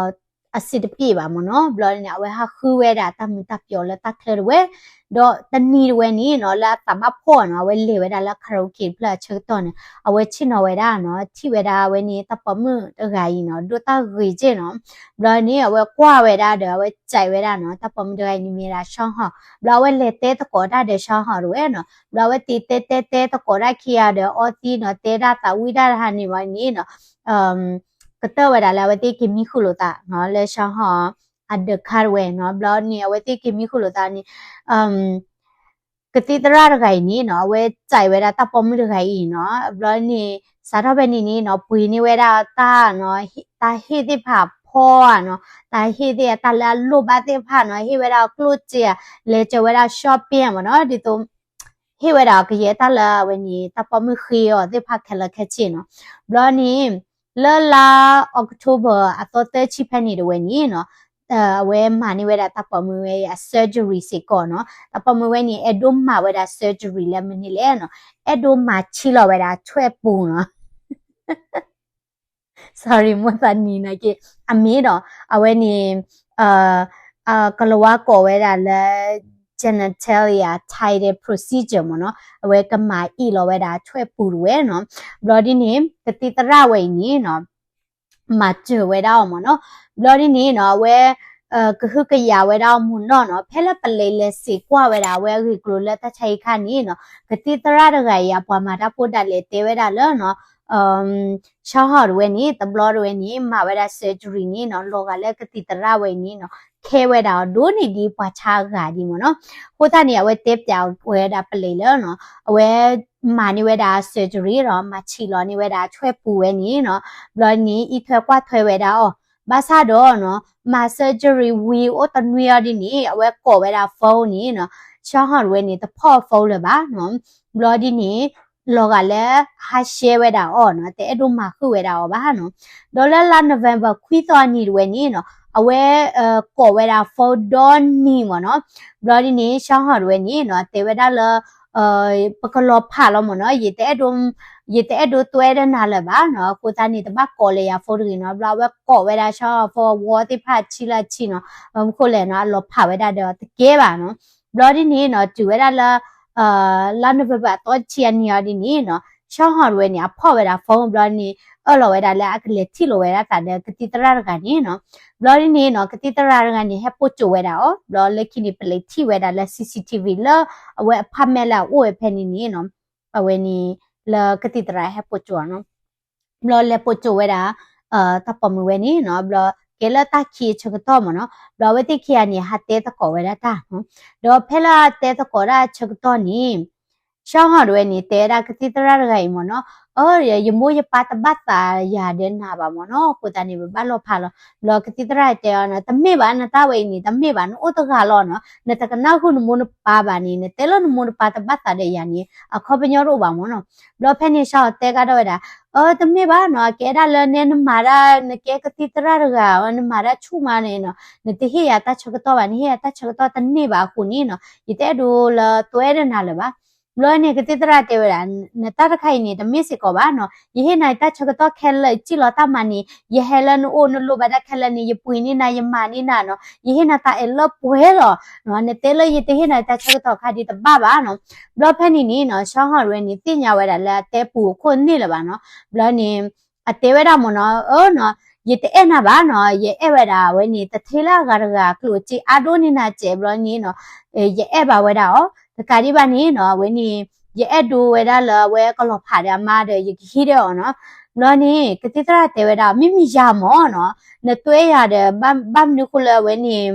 အဆင်တပြေဘၣ်မ့ၢ်နီၤ ဘျီန့ၣ် အဝဲဟးဃုဝဲဒၣ်တၢ်မုာ်တၢ်ပျီၤလၢတၢ်ချၢတဝဲ ဒီးတနံၤတဝဲန့ၣ်နီၤ လၢအသးဘၣ်ဖှီၣ်နီၤ အဝဲလဲၤဝဲဒၣ်လၢ karaoke တဖျၢၣ်အဆၢကတီၢ်န့ၣ် အဝဲဆ့ၣ်နီၤဝဲဒၣ်နီၤ ထံၣ်ဝဲဒၣ်အဝဲန့ၣ် တၢ်ပိာ်မုၣ်တဂၤအံၤနီၤ ဒိၣ်တၢ်ဂ့ၤက့ၢ်နီၤ ဘျီန့ၣ် အဝဲကွၢ်ဝဲဒၣ်ဒီး အဝဲစံးဝဲဒၣ်နီၤ တၢ်ပိာ်မုၣ်တဂၤအံၤန့ၣ်မ့ၢ်ဒၣ် ရှီဟီၣ် ဘျီအဝဲလဲၤတဲသကိးတၢ်ဒီး ရှီဟီၣ်တဝဲနီၤ ဘျီအဝဲသ့ၣ်တဲတဲတဲသကိးတၢ်ခံဂၤဒီး အီသံးနီၤ တဲဒၣ်သးဝံၣ်တၢ်တဟါန့ၣ်ဝဲန့ၣ်နီၤ ကတၢၢ်ဝဲဒၣ်လၢအဝဲသ့ၣ်က့ၤမံဃုာ်လိာ်သးနီၤ လၢရှီဟီၣ် အဒၢးခါတဝဲနီၤ ဘျီန့ၣ် အဝဲသ့ၣ်က့ၤမံဃုာ်လိာ်သးန့ၣ် ကသံၣ်သရၣ်တဂၤအံၤန့ၣ်နီၤ အဝဲစံးဝဲဒၣ်တၢ်ပိာ်မုၣ်တဂၤအံၤနီၤ ဘျီန့ၣ် စးထီၣ်ဖဲန့ၣ်န့ၣ်နီၤ ပှ့ၤန့ၢ်ဝဲဒၣ်တၢ်နီၤ တၢ်ဟ့ၣ်သ့ၣ်တဖၣ်ဖီဧါနီၤ တၢ်ဟ့ၣ်သ့ၣ်တၢ်လၢအလိၣ်ဘၣ်သ့ၣ်တဖၣ်နီၤ ဟ့ၣ်ဝဲဒၣ်ကျိၣ်စ့ဧါ လဲၤကၠီၤဝဲဒၣ် shopping မ့ၢ်နီၤ ဒ်သိး ဟ့ၣ်ဝဲဒၣ်ကယဲၢ်တၢ်လၢအဝဲန့ၣ် တၢ်ပိာ်မုၣ်ဃ့အီၤသ့ၣ်တဖၣ်ခဲလၢာ်ခဲဆ့နီၤ ဘျီန့ၣ် လၢလါ October အသီသၢဆံဖဲန့ၣ်တဝဲန့ၣ်နီၤ အဝဲမၤန့ၢ်ဝဲဒၣ်တၢ်ပိာ်မုၣ်ဝဲအ surgery စ့ၢ်ကီးနီၤ တၢ်ပိာ်မုၣ်ဝဲန့ၣ် အဲၣ်ဒိးမၤဝဲဒၣ် surgery လၢမနုၤလဲၣ်နီၤ အဲၣ်ဒိးမၤဆံးလီၤဝဲဒၣ်ထွဲၣ်ပူၤနီၤ sorry မိၣ်သးနံၤနာ်က့ အမ့ၢ်ဒီး အဝဲန့ၣ် ကလၤဝါကိးဝဲဒၣ်လၢ genitalia title procedure မ့ၢ်နီၤ အဝဲကမၤအ့ၣ်လီၤဝဲဒၣ်ထွဲၣ်ပူၤတဝဲနီၤ ဘျီဒ်န့ၣ် ကသံၣ်သရၣ်ဝဲအံၤန့ၣ်နီၤ မၤစၢၤဝဲဒၣ်အီၤမ့ၢ်နီၤ ဘျီဒ်န့ၣ်နီၤ အဝဲ ကဟုကယာ်ဝဲဒၣ်အီၤမုာ်နီၢ်နီၤ ဖဲလၢပလံးလဲၤစံးကွၢ်ဝဲဒၣ် အဝဲအဂ့ၢ်ကျိၤလၢတၢ်ဆါဟံၣ်ခါန့ၣ်နီၤ ကသံၣ်သရၣ်တဂၤအံၤ အပှၤမၤတၢ်ဖိဒၣ်လဲာ်တဲဝဲဒၣ်လၢနီၤ ဆီဟီၣ်တဝဲန့ၣ် တဘျီတဝဲန့ၣ် မၤဝဲဒၣ် surgery န့ၣ်နီၤ လီၤဂာ်လၢကသံၣ်သရၣ်ဝဲအံၤန့ၣ်နီၤ ခဲဝဲဒၣ်အီၤဒိၣ်န့ၢ်ဒ်ပှၤဆါအဂၤဒ်မ့ၢ်နီၤ အဃိသတးန့ၣ် အဝဲတဲပၠးဝဲဒၣ်ပလံးလၢနီၤ အဝဲ မၤန့ၢ်ဝဲဒၣ် surgery ဒီး မၤဆံးလီၤန့ၢ်ဝဲဒၣ်ထွဲၣ်ပူၤဝဲန့ၣ်နီၤ ဘျီန့ၣ် အံးထွဲကွၢ်ထွဲဝဲဒၣ်အီၤ ဘၣ်ဆၣ်ဒီးနီၤ မၤ surgery ဝံၤအိၣ်တနွံအီၤဒ်န့ၣ် အဝဲကိးဝဲဒၣ် phone န့ၣ်နီၤ ဆီဟီၣ်တဝဲန့ၣ် တဖီၣ်အ phone လၢၤဘၣ်နီၤ ဘျီဒ်န့ၣ် လီၤဂာ်လၢဟးရှဲဝဲဒၣ်အီၤနီၤ တအဲၣ်ဒိးမၤဃုာ်ဝဲဒၣ်အီၤဘၣ်နီၤ ဒီးလၢလါ November ခွံသီအနံၤတဝဲန့ၣ်နီၤ အဝဲ ကိးဝဲဒၣ် phone ဒီနံၤမ့ၢ်နီၤ ဘျီဒ်န့ၣ် ဆီဟီၣ်တဝဲန့ၣ်နီၤ တဲဝဲဒၣ်လၢ ပကလီၤဖးလီၤမ့ၢ်နီၤ ယတအဲၣ်ဒိး ယတအဲၣ်ဒိးတွဲဒီးနၤလၢၤဘၣ်နီၤ အဃိသတးန့ၣ် တဘၣ်ကိးလၢယၤ phone တဂ့ၤနီၤ ဘျီအဝဲကိးဝဲဒၣ်ဆီဟီၣ် phone အဝီသ့ၣ်တဖၣ်ဆံးလၢဆံးနီၤ ဘၣ်မနုၤဃိလဲၣ်နီၤ အလီၤဖးဝဲဒၣ်ဒီးတကဲဘၣ်နီၤ ဘျီဒ်န့ၣ်နီၤ တုၤဝဲဒၣ်လၢ လါ November အသီတဆံအနံၤအီၤဒ်န့ၣ်နီၤ Sean Hawes တဝဲန့ၣ် အဖီၣ်ဝဲဒၣ် phone ဘျီန့ၣ် အၢၣ်လီၤဝဲဒၣ်လၢအကလဲၤထံၣ်လိာ်ဝဲဒၣ်သးဒီး ကသံၣ်သရၣ်တဂၤန့ၣ်နီၤ. ဘျီဒ်န့ၣ်နီၤ ကသံၣ်သရၣ်တဂၤန့ၣ် ဟဲပိာ်ကၠိဝဲဒၣ်အီၤ ဘျီလၢခံန့ၣ် ပလဲၤထံၣ်ဝဲဒၣ်လၢ C C T V လၢ အဝဲအ apartment လၢအအိၣ်ဝဲဖဲန့ၣ်န့ၣ်နီၤ အဝဲန့ၣ် လၢကသံၣ်သရၣ်ဟဲပိာ်ကၠိအီၤနီၤ ဘျီလဲၤပိာ်ကၠိဝဲဒၣ် တၢ်ပိာ်မုၣ်ဝဲန့ၣ်နီၤ ဘျီကဲလၢတၢ်ခံအဆၢကတီၢ်မ့ၢ်နီၤ ဘျီအဝဲသ့ၣ်ခံဂၤန့ၣ် ဟးတဲသကိးဝဲဒၣ်တၢ်နီၤ ဒီးဖဲလၢတဲသကိးဒၣ်အဆၢကတီၢ်န့ၣ် Sean Hawes တဝဲန့ၣ် တဲဝဲဒၣ်ကသံၣ်သရၣ်တဂၤအံၤမ့ၢ်နီၤ အၢ ယမိၢ်ယပၢ်တဘၣ်သးယၤဒီးနၤဘၣ်မ့ၢ်နီၤ အဃိသတးန့ၣ် ပဘၣ်လီၤဖးလီၤ ဘျီကသံၣ်သရၣ်တဲအီၤနီၤ တမ့ၢ်ဘၣ် နတၢ်ဝဲအံၤန့ၣ် တမ့ၢ်ဘၣ် နအိၣ်တဂၤလီၤနီၤ နတကနၣ်ဃုာ်နမိၢ်နပၢ်ဘၣ်န့ၣ် နတဲလၢနမိၢ်နပၢ်တဘၣ်သးဒီးယၤန့ၣ် အခီပညီတအိၣ်ဘၣ်မ့ၢ်နီၤ ဘျီဖဲန့ၣ် Sean Hawes တဲကဒီးဝဲဒၣ် အၢ တမ့ၢ်ဘၣ်နီၤ ကဲဒၣ်လၢနဲနမၤဒၣ် နကဲကသံၣ်သရၣ်တဂၤ နမၤဒၣ်ဆူၣ်မးန့ၣ်နီၤ နတဟ့ၣ်ယၤတၢ်ဆၢကတီၢ်ဘၣ် နဟ့ၣ်ယၤတၢ်ဆၢကတီၢ်တန့ၢ်ဘၣ်အဃိန့ၣ်နီၤ ယတအဲၣ်ဒိးလၢတွဲဒီးနၤလၢၤဘၣ် ဘျီန့ၣ် ကသံၣ်သရၣ်တဲဝဲဒၣ် နတၢ်တခါအံၤန့ၣ် တမ့ၢ်စ့ၢ်ကီးဘၣ်နီၤ ယဟ့ၣ်နၤတၢ်ဆၢကတီၢ်ခဲလၢာ် ယစံၣ်လီၤတၢ်မၤန့ၣ် ယဟဲလၢနအိၣ် နလိၣ်ဘၣ်တၢ်ခဲလၢာ်န့ၣ် ယပှ့ၤန့ၢ်နၤ ယမၤန့ၢ်နၤနီၤ ယဟ့ၣ်နၤတၢ်အဲၣ်လၢပှဲၤလီၤ နတဲလၢယတဟ့ၣ်နၤတၢ်ဆၢကတီၢ်ခါဒ်တဘၣ်ဘၣ်နီၤ ဘျီဖဲန့ၣ်န့ၣ်နီၤ Sean Hawes တဝဲန့ၣ် သ့ၣ်ညါဝဲဒၣ်လၢအတဲပူၤအခိၣ်န့ၣ်လၢၤဘၣ်နီၤ ဘျီန့ၣ် အတဲဝဲဒၣ်မ့ၢ်နီၤ အၢနီၤ ယတအဲၣ်နၤဘၣ်နီၤ ယအဲၣ်ဝဲဒၣ်အဝဲန့ၣ် တထ့လၢအဂၤတဂၤ ကျိၣ်စ့အါဒိၣ်န့ၢ်နၤစဲး ဘျီန့ၣ်နီၤ ယအဲၣ်ဘၣ်ဝဲဒၣ်အီၤ တကးဒံးဘၣ်န့ၣ်နီၤ အဝဲန့ၣ် ယအဲၣ်ဒိးဝဲဒၣ်လၢအဝဲကလီၤဖးဒီးအမါဒီး ယကဟံးဒီးအီၤနီၤ ဘျီန့ၣ် ကသံၣ်သရၣ်တဲဝဲဒၣ် မ့ၢ်မ့ၢ်ယၤမ့ၢ်နီၤ နတွဲယၤဒီး ဘၣ်မနုၤဃိလၢအဝဲန့ၣ်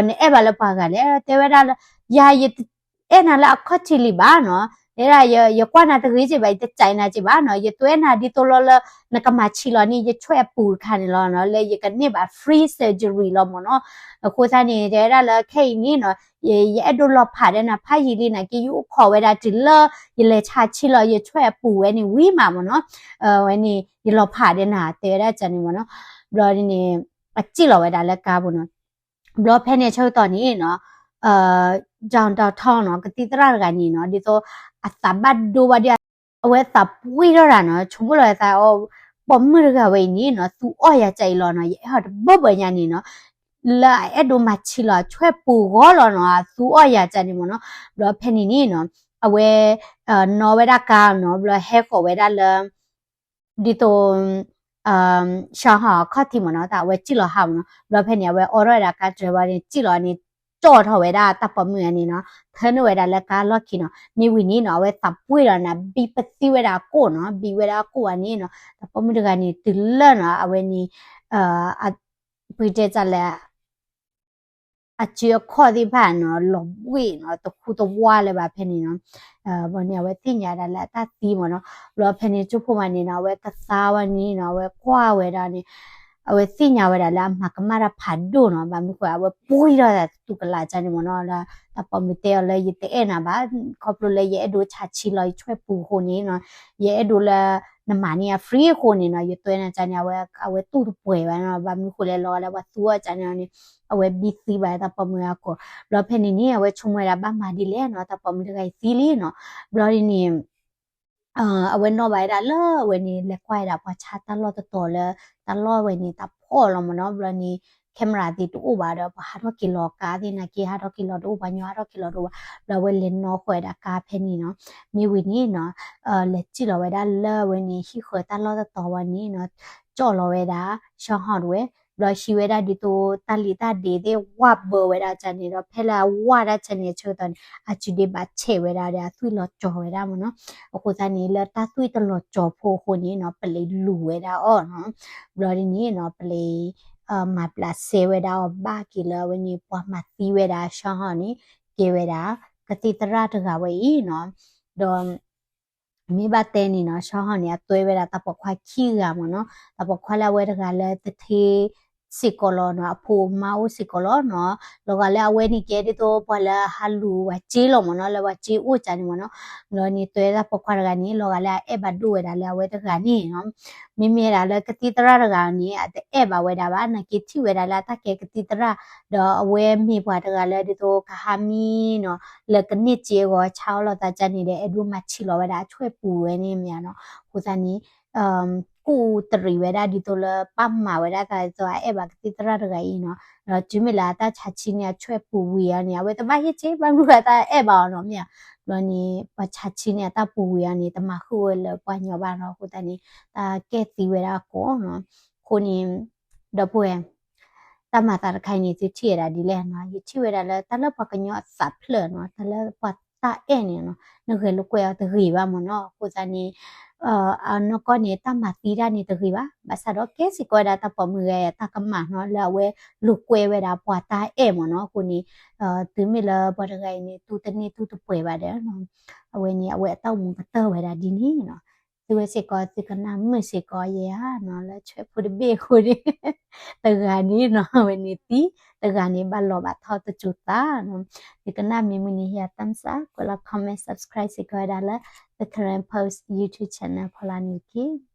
နအဲၣ်ဘၣ်လၢပှၤဂၤလဲၣ် တဲဝဲဒၣ်လၢ ယၤယ အဲၣ်နၤလၢအခီၣ်ထံးလံဘၣ်နီၤ တဲဒၣ် ယကွၢ်နၤတဂ့ၤက့ဘၣ် ယတကးနၤက့ဘၣ်နီၤ ယတွဲနၤဒ်သိးလီၤလၢ နကမၤဆံးလီၤန့ၣ် ယဆွဲအပူၤတခါန့ၣ်လီၤနီၤ လၢယကန့ၢ်ဘၣ် free surgery လီၤမ့ၢ်နီၤ အဃိသတးန့ၣ် တဲဝဲဒၣ်လၢခဲအံၤန့ၣ်နီၤ ယအဲၣ်ဒိးလီၤဖးဒီးနၤဖးယံာ်လံနာ်က့ ယအိၣ်ခိးဝဲဒၣ်တုၤလၢ ယလဲၤဆါဆံးလီၤ ယဆွဲအပူၤဝဲန့ၣ်ဝံၤမးမ့ၢ်နီၤ ဝဲန့ၣ် ယလီၤဖးဒီးနၤ တဲဝဲဒၣ်ကန့ၣ်မ့ၢ်နီၤ ဘျီန့ၣ် အစံၣ်လီၤဝဲဒၣ်လၢကါပူၤနီၤ ဘျီဖဲန့ၣ်ဆၢကတီၢ်န့ၣ်နီၤ John Dalton နီၤ ကသံၣ်သရၣ်တဂၤန့ၣ်နီၤ ဒ်သိးအသးဘၣ်ဒိဘၣ်ဒိ အဝဲသးပှံၢ်ထီၣ်တၢ်နီၤ ဆိကမိၣ်လီၤသးအီၤ ပိာ်မုၣ်တဂၤဝဲအံၤန့ၣ်နီၤ သူအီၣ်ယၤကၢအံၤလီၤနီၤ ယအဲၣ်အီၤတဘၢဘၢညါန့ၣ်နီၤ လၢအအဲၣ်ဒိးမၤဆံးလီၤ ဆွဲပူၤဂီၢ်လီၤနီၤ သူအီၣ်ယၤကၢန့ၣ်မ့ၢ်နီၤ ဘျီဖဲန့ၣ်န့ၣ်နီၤ အဝဲ နီၣ်ဝဲဒၣ်ကါနီၤ ဘျီဟဲဃီၤဝဲဒၣ်လၢ ဒ်သိး Sean Hawes အခီၣ်ထံးမ့ၢ်နီၤ တၢ်အဝဲစံၣ်လီၤဟးမ့ၢ်နီၤ ဘျီဖဲန့ၣ် အဝဲအိးထီၣ်ဝဲဒၣ်ကါတြဲၤဘျီန့ၣ် စံၣ်လီၤန့ၣ် ကၠီၣ်ထီၣ်ဝဲဒၣ်တၢ်ပိာ်မုၣ်အန့ၣ်နီၤ ထၢနုာ်ဝဲဒၣ်လၢကါလီၢ်ခံနီၤ မ့ၢ်ဝံၤန့ၣ်နီၤ အဝဲသးပှ့ၢ်လီၤနၤ ဘံပသံဝဲဒၣ်အကိၣ်နီၤ ဘံဝဲဒၣ်အကိၣ်ဝဲန့ၣ်နီၤ တၢ်ပိာ်မုၣ်တဂၤန့ၣ် တုၤလၢနီၤ အဝဲန့ၣ် ပတဲတၢ်လဲၣ် အစုအခီၣ်သ့ၣ်တဖၣ်နီၤ လီၤဘှံးနီၤ တခူတဝါလၢၤဘၣ်ဖဲန့ၣ်နီၤ ဘျီန့ၣ် အဝဲသ့ၣ်ညါဒၣ်လၢအတၢ်သံမ့ၢ်နီၤ ဘျီဖဲန့ၣ် ကၠိဖိမးန့ၣ်နီၤ အဝဲကသါဝဲန့ၣ်နီၤ အဝဲကွၢ်ဝဲဒၣ်န့ၣ် အဝဲသ့ၣ်ညါဝဲဒၣ်လၢအမၤကမၣ်တၢ်ဖးဒိၣ်နီၤ ဘၣ်မနုၤဃိ အဝဲပှံၢ်ထီၣ်သးတတူၢ်ကလာ်ကန့ၣ်မ့ၢ်နီၤ လၢတၢ်ပိာ်မုၣ်တဲအီၤလၢ ယတအဲၣ်နၤဘၣ် ခီဖျိလၢယအဲၣ်ဒိးဆါဆံးလီၤ ယဆွဲပူၤအဃိန့ၣ်နီၤ ယအဲၣ်ဒိးလၢ နမၤန့ၢ်အ free အဃိန့ၣ်နီၤ ယတွဲနၤကန့ၣ် အဝဲ အဝဲတူၢ်တပှဲၤဘၣ်နီၤ ဘၣ်မနုၤဃိလဲၣ် လီၤဂာ်လၢပှၤသူအီၤကန့ၣ်န့ၣ် အဝဲဘံသံဘၣ်တၢ်ပိာ်မုၣ်အကိာ် ဘျီဖဲန့ၣ်န့ၣ် အဝဲဆိကမိၣ်ဝဲဒၣ်ဘၣ်မၤဒ်လဲၣ်နီၤ တၢ်ပိာ်မုၣ်တဂၤအံၤသံလံနီၤ ဘျီဒ်န့ၣ် အဝဲနီၣ်ဘၣ်ဝဲဒၣ်လၢအဝဲန့ၣ် လဲၤကွၢ်ဝဲဒၣ်ပှၤဆါတၢ်လီၢ်တတီၤလၢ တၢ်လီၢ်ဝဲန့ၣ် တၢ်ဖှီၣ်လီၤမ့ၢ်နီၤ ဘျီန့ၣ် camera သ့ၣ်တအိၣ်ဘၣ်ဒီး ပှၤဟးထီၣ်က့ၤလီၤကါသ့ၣ်နာ်က့ ဟးထီၣ်က့ၤလီၤတအိၣ် ပှၤညီဟးထီၣ်က့ၤလီၤတအိၣ်ဘၣ် ဘျီအဝဲလဲၤနီၣ်ဃီဝဲဒၣ်ကါဖဲန့ၣ်နီၤ မ့ၢ်ဝံၤန့ၣ်နီၤ လဲၤစံၣ်လီၤဝဲဒၣ်လၢအဝဲန့ၣ် ဟံၣ်ဃၢၤတၢ်လီၢ်တတီၤဝဲန့ၣ်နီၤ ကၠီၣ်လီၤဝဲဒၣ် ရှီဟီၣ်တဝဲ ဘျီဟံးဝဲဒၣ်ဒ်သိးတၢ်လံၤတၢ်ဒ့သ့ၣ်ဝၢ်ဘၢဝဲဒၣ်ကန့ၣ်ဒီး ဖဲလၢအဝၢ်ဒၣ်ကန့ၣ်အဆၢကတီၢ်န့ၣ် အစုဒ့ဘၣ်ဆဲးဝဲဒၣ်ဒီး အသွံၣ်လီၤကၠီၤဝဲဒၣ်မ့ၢ်နီၤ. အဃိသတးန့ၣ် လၢတၢ်သွံၣ်တလီၤကၠီၤဖိအဃိန့ၣ်နီၤ ပလံၤလူၤဝဲဒၣ်အီၤနီၤ. ဘျီဒ်န့ၣ်နီၤ ပလံၤ မၤဘျးစဲဝဲဒၣ်အီၤဘၣ်က့ၤလၢအဝဲန့ၣ် ပှၤမၤသံဝဲဒၣ်ရှီဟီၣ်န့ၣ် ကဲဝဲဒၣ် ကသံၣ်သရၣ်တဂၤဝဲအံၤနီၤ. ဒီး မ့ၢ်ဘၣ်တဲန့ၣ်နီၤ ရှီဟီၣ်န့ၣ် အတွဲဝဲဒၣ်တၢ်ပိာ်ခွါခံဂၤမ့ၢ်နီၤ. တၢ်ပိာ်ခွါလၢအဝဲတဂၤလၢတထ့စ့ၢ်ကီးလီၤနီၤ အဖိအမါအိၣ်စ့ၢ်ကီးလီၤနီၤ. လီၤဂာ်လၢအဝဲန့ၣ်ကဲဒ်သိးပှၤလၢအဟးလူၤဝၤစ့လီၤမ့ၢ်နီၤ လၢဝၤစ့အိၣ်ကန့ၣ်မ့ၢ်နီၤ. ဘျီန့ၣ်တွဲဒၣ်တၢ်ပိာ်ခွါတဂၤန့ၣ် လီၤဂာ်လၢအအဲၣ်ဘၣ်ဒိၣ်ဝဲဒၣ်လၢအဝဲတဂၤန့ၣ်နီၤ. မ့မ့ၢ်ဒၣ်လၢကသံၣ်သရၣ်တဂၤန့ၣ် အတအဲၣ်ဘၣ်ဝဲဒၣ်ဘၣ် နာ်က့ထံၣ်ဝဲဒၣ်လၢအတၢ်ကဲကသံၣ်သရၣ် ဒီးအဝဲမ့ၢ်ပှၤတဂၤလၢဒ်သိးကဟါမံနီၤ လၢကန့ၢ်စ့အဂီၢ်ဆါအီၣ်လိာ်သးကန့ၣ်ဒီး အဲၣ်ဒိးမၤဆံးလီၤဝဲဒၣ်အဆွဲပူၤဝဲန့ၣ်မ့ၢ်နီၤ. အဃိသတးန့ၣ် ကူၣ်တရံးဝဲဒၣ်ဒ်သိးလၢပၢ်မၤဝဲဒၣ်သးဒ်သိးအအဲၣ်ဘၣ်ကသံၣ်သရၣ်တဂၤအံၤနီၤ. ဒီးတုၤမ့ၢ်လၢအတၢ်ဆါဆံန့ၣ် အဆွဲပူၤဝံၤအီၤန့ၣ် အဝဲတဘၣ်ဟ့ၣ်က့ ဘၣ်မနုၤအတၢ်အဲၣ်ဘၣ်အီၤနီၤမ့ၢ်ဧါ. ဘျီန့ၣ် ပှၤဆါဆံန့ၣ် အတၢ်ပူၤဝံၤအီၤန့ၣ် တမၤဃုာ်ဝဲလၢပှၤကညီဘၣ်နီၤ. အဃိသတးန့ၣ် တၢ်ကဲသံဝဲဒၣ်အကိာ်နီၤ. အဃိန့ၣ် ဒီပုၢ်ဝဲၢ် တၢ်မၤသးတခါအံၤန့ၣ် သုထံၣ်ဝဲဒၣ်ဒ်လဲၣ်နီၤ. ယထံၣ်ဝဲဒၣ်လၢတၢ်လၢပှၤကညီအသးဖျၢၣ်နီၤ, တၢ်လၢပှၤတၢ်အဲၣ်န့ၣ်နီၤ, နဂဲၤလိာ်ကွဲအီၤတဂ့ၤဘၣ်မ့ၢ်နီၤ. အဃိသတးန့ၣ် အနီၢ်ကီၢ်န့ၣ် တၢ်မၤသံတၢ်န့ၣ်တဂ့ၤဘၣ်. ဘၣ်ဆၣ်ဒီးကဲစ့ၢ်ကီးဝဲဒၣ်တၢ်ပိာ်မုၣ်ဂၤအတၢ်ကမၣ်နီၤ လၢအဝဲလိာ်ကွဲဝဲဒၣ်ပှၤတၢ်အဲၣ်မ့ၢ်နီၤ. အဃိန့ၣ် တုၤမ့ၢ်လၢပှၤတဂၤအံၤန့ၣ် တူၢ်တန့ၢ်တူၢ်တပှဲၤဘၣ်ဒီး အဝဲန့ၣ် အဝဲအတၢ်အိၣ်မူကတၢၢ်ဝဲဒၣ်ဒ်န့ၣ်နီၤ. သုဝဲစ့ၢ်ကီး သုကနၣ်မုာ်စ့ၢ်ကီးယဲဧါနီၤ, လၢဆွဲဖိတဘ့ၣ်အဃိန့ၣ် တဂၤန့ၣ်နီၤ အဝဲန့ၣ်သံ, တဂၤန့ၣ် ဘၣ်လီၤဘၣ်ထီၣ်တစူၤသးနီၤ. သုကနၣ်မ့ၢ်မုာ်န့ၣ် ဟ့ၣ်ယၤ thumbs up, ကွဲးလီၤ comment, subscribe စ့ၢ်ကီးဝဲဒၣ်လၢ The Karen Post YouTube channel ဖီလာ်န့ၣ်တက့ၢ်.